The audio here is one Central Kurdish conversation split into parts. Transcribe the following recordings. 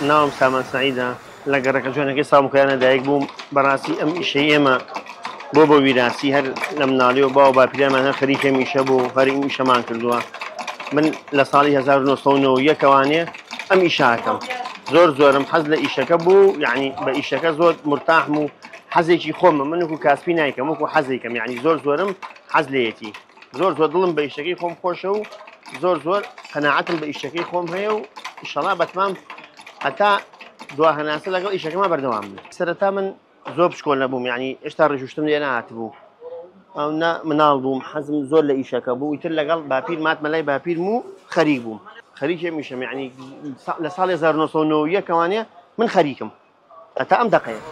ناوم سامان سعیدە لە گەڕەکە جوانەکەی سامکایانە دایک بووم. بەڕاستی ئەم ئیشەی ئێمە بۆ بە ویراسی هەر لە مناڵی و باو باپیرانمان هەر خەریکە میشە بوو، هەر ئەم ئیشەمان کردووە. من لە ساڵی 1991 ەوانێ ئەم ئیشاکەم. زۆر زۆرم حەز لە ئیشەکە بوو، یعنی بە ئیشەکە زۆر مرتاحم و حەزێکی خۆمە. من وەکو کاسپی نایکەم، وەکو حەزێکم، یعنی زۆر زۆرم حەز لێیەتی. زۆر زۆر دڵم بە ئیشەکەی خۆم خۆشە و زۆر زۆر قەناعەتم بە ئیشەکەی خۆم هەیە و ئیشەڵا بەتمام هەتا دوا هەناسە لەگەڵ ئیشەکەمە بەردەوام بم. سەرەتا من زۆر بچکۆل نەبووم، یعنی ئێشتا ڕێژوشتم لێ نەهاتبوو، ئەو نە مناڵ بووم، حەزم زۆر لە ئیشەکە بوو. ئیتر لەگەڵ باپیر ماتمە لای باپیرم و خەریک بووم، خەریکی ئەم ئیشەم، یعنی لە ساڵی 1991 ەوانێ من خەریکم هەتا ئەم دەقەیە.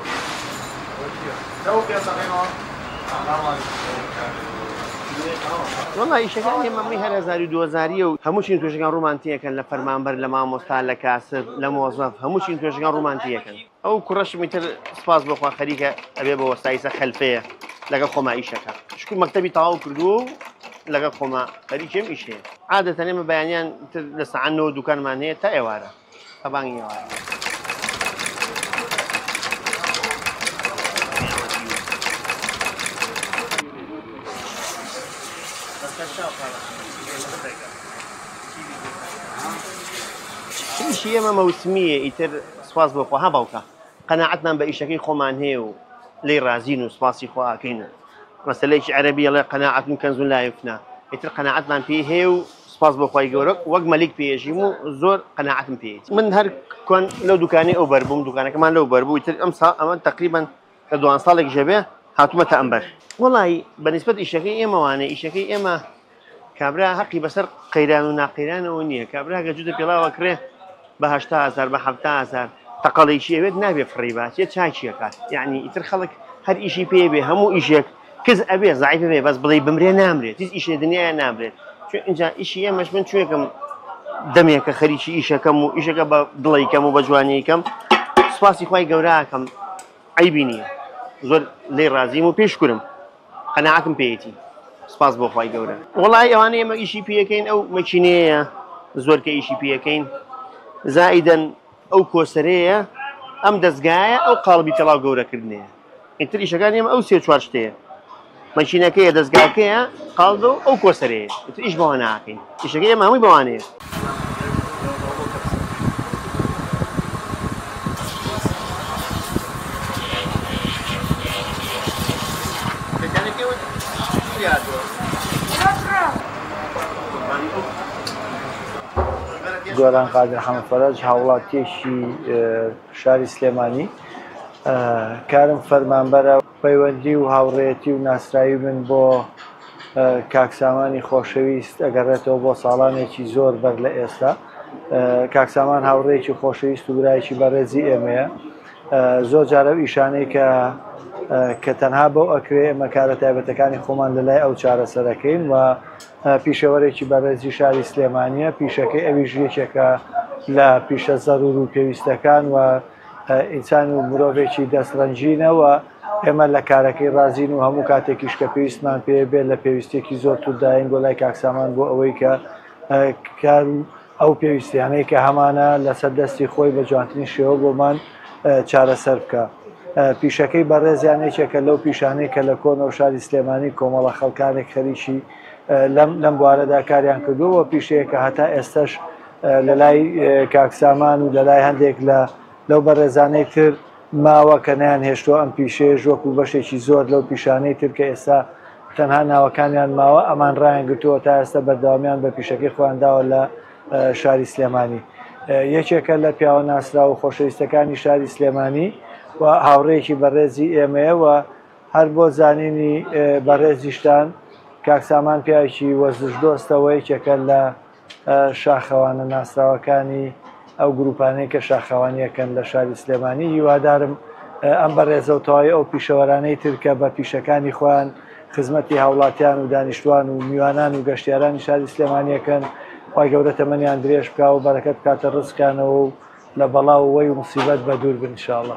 وەڵا ئیشەکان ئێمە مەی هەر هەزاری و دوهەزاریە و هەموو چین توێژەکان ڕوومان تێکەن، لە فەرمانبەر، لە مامۆستا، لە کاسب، لە مۆزەف، هەموو چین توێژەکان ڕوومان تێکەن. ئەو کوڕەشم ئیتر سپاس بۆ خوا خەریکە ئەبێ بە وەسایسە خەلفەیە لەگەڵ خۆما ئیشەکە، شکر مەکتەبی تەواو کردووە و لەگەڵ خۆما خەریکێم ئیشەیە. عادەتەن ئێمە بەیانیان تر لە سەعات 9 دوکانمان هەیە تا ئێوارە، تا بانگی ئێوارە. ئیشی ئێمە مەوسمیە، ئیتر سپاس بۆ خوا ها باوکە قەناعەتمان بە ئیشەکەی خۆمان هەیە و لێی ڕازین و سپاسی خوا ئەکەین. مەسەلەیەکی عەرەبی ئەڵێ قەناعەت کەنز لا یفنا، ئیتر قەناعەتمان پێی هەیە و سپاس بۆ خوای گەورە وەک مەلیک پێیەژیم و زۆر قەناعەتم پێیەتی. من هەر کۆن لەو دوکانەی ئەو بەر بووم، دوکانەکەمان لەو بەر بوو. ئیتر ئەم ساڵ ئەمە تقریبا لە دوان ساڵێک ژەبێ هاتوومەتە ئەم بەر. وەڵی بە نسبەت ئیشەکەی ئێمەوانێ، ئیشەکەی ئێمە کابرا حەقی بەسەر قەیران و ناقەیرانەوە نییە. کابرا گە جووتە پێڵاوە کرێ بە 80,000، بە 70,000، تەقەڵێکی ئەوێت نابێ فڕی باچێ چاکیەکات. یعنی ئیتر خەڵک هەر ئیشی پێ بێ، هەموو ئیشێک کز ئەبێ زعیف بێ، بەس بڵێ بمرێ نامرێت، هیچ ئیشێ دنیاە نامرێت. چون اینجا ئیشی ئێمەش من چوێکم دەمێکە خەریکی ئیشەکەم و ئیشەکە بە دڵیکەم و بە جوانیکەم، سوپاسی خوای گەوراکەم، عەیبی نییە، زۆر لێی ڕازیم و پێشکرم، قەناعەتم پێیەتی، سپاس بۆ خوای گەورە. وەڵای ئەوانە ئێمە ئیشی پێەکەین ئەو مەکینەیە زۆر کە ئیشی پێەکەین، زائیدەن ئەو کۆسەرەیە، ئەم دەستگایە، ئەو قاڵبی پێڵاو گەورەکردنەیە. ئیتر ئیشەکان ئێمە ئەو سێ چوار شتەیە، مەکینەکەیە، دەستگاکەیە، قاڵبە و ئەو کۆسەرەیە. ئیتر ئیش بەوانە ناکەین، ئیشەکەی ئێمە هەمووی بەوانەیە. گۆران قادر حەمەفەرەج، هاوڵاتیەکی شاری سلێمانی، کارم فەرمانبەرە. پەیوەندی و هاوڕێیەتی و ناسراوی من بۆ کاک سامانی خۆشەویست ئەگەڕێتەوە بۆ ساڵانێکی زۆر بەر لە ئێستا. کاک سامان هاوڕێیەکی خۆشەویست و برایەکی بەڕێزی ئێمەیە. زۆر جارە ئەو ئیشانەی کە تەنها بەو ئەکرێ ئێمە کارە تایبەتەکانی خۆمان لە لای ئەو چارەسەرەکەین و پیشەوەرێکی بەڕێزی شاری سلێمانیە. پیشەکەی ئەویش یەکێکە لە پیشە زەرور و پێویستەکان و ئینسان و مرۆڤێکی دەستڕەنگینە و ئێمە لە کارەکەی ڕازین و هەموو کاتێکیش کە پێویستمان پێ بێت لە پێویستێکی زۆر تورداین بۆ لای کاک سامان بۆ ئەوەی کە کار و ئەو پێویستیانەی کە هەمانە لەسەر دەستی خۆی بە جوانترین شێوە بۆمان چارەسەر بکە. پیشەکەی بەڕێزیان یەکێکە لەو پیشانەی کە لە کۆنەوە شاری سلێمانی کۆمەڵە خەڵکانێک خەریکی لەم بوارەدا کاریان کردووە و پیشەیەکە هەتا ئێستەش لە لای کاک سامان و لە لای هەندێک لە لەو بەڕێزانەی تر ماوە کە نەیان هێشتووە ئەم پیشەیەش وەکو بەشێکی زۆر لەو پیشانەی تر کە ئێستا تەنها ناوەکانیان ماوە ئەمان ڕایان گرتووە تا ئێستا بەردەوامیان بە پیشەکەی خۆیان داوە لە شاری سلێمانی. یەکێکە لە پیاوە ناسراو و خۆشەویستەکانی شاری سلێمانی و هاوڕێیەکی بەڕێزی ئێمەیە و هەر بۆ زانینی بەڕێزیشتان کاک سامان پیاوێکی وەرزش دۆستە و یەکێکە لە شاخەوانە ناسراوەکانی ئەو گروپانەی کە شاخەوانیەکەن لە شاری سلێمانی. هیوادارم ئەم بەڕێزە و تەواوی ئەو پیشەوەرانەی تر کە بە پیشەکانی خۆیان خزمەتی هاوڵاتیان و دانیشتوان و میوانان و گەشتیارانی شاری سلێمانیەکەن، خوای گەورە تەمەنیان درێژ بکا و بەرەکەت بکاتە ڕزقیانەوە و لە بەڵا و وەی و موسیبەت بەدوور بن ان شاء اللە.